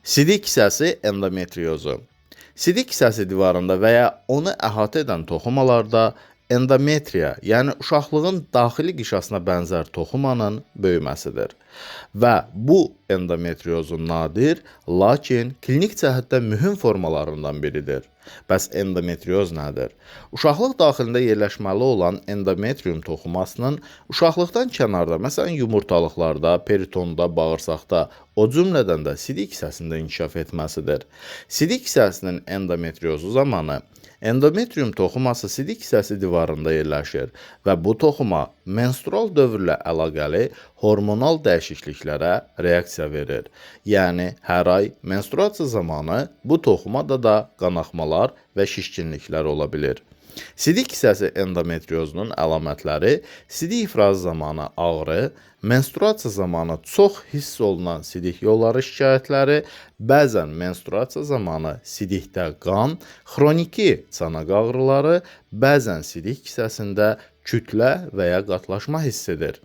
Sidik kisəsi endometriozu. Sidik kisəsi divarında və ya onu əhatə edən toxumalarda endometriya, yəni uşaqlığın daxili qişasına bənzər toxumanın böyüməsidir. Və bu endometriozun nadir, lakin klinik cəhətdən mühüm formalarından biridir. Bəs endometrioz nədir? Uşaqlıq daxilində yerləşməli olan endometrium toxumasının uşaqlıqdan kənarda, məsələn yumurtalıqlarda, peritonda, bağırsaqda, o cümlədən də sidik kisəsində inkişaf etməsidir. Sidik kisəsinin endometriozu zamanı endometrium toxuması sidik kisəsi divarında yerləşir və bu toxuma menstrual dövrlə əlaqəli hormonal dəyişikliklərə reaksiya verir. Yəni hər ay menstruasiya zamanı bu toxumada da qanaxmalar və şişkinliklər ola bilir. Sidik kisəsi endometriozunun əlamətləri sidik ifrazı zamanı ağrı, menstruasiya zamanı çox hiss olunan sidik yolları şikayətləri, bəzən menstruasiya zamanı sidikdə qan, xroniki çanaq ağrıları, bəzən sidik kisəsində kütlə və ya qatlaşma hissidir.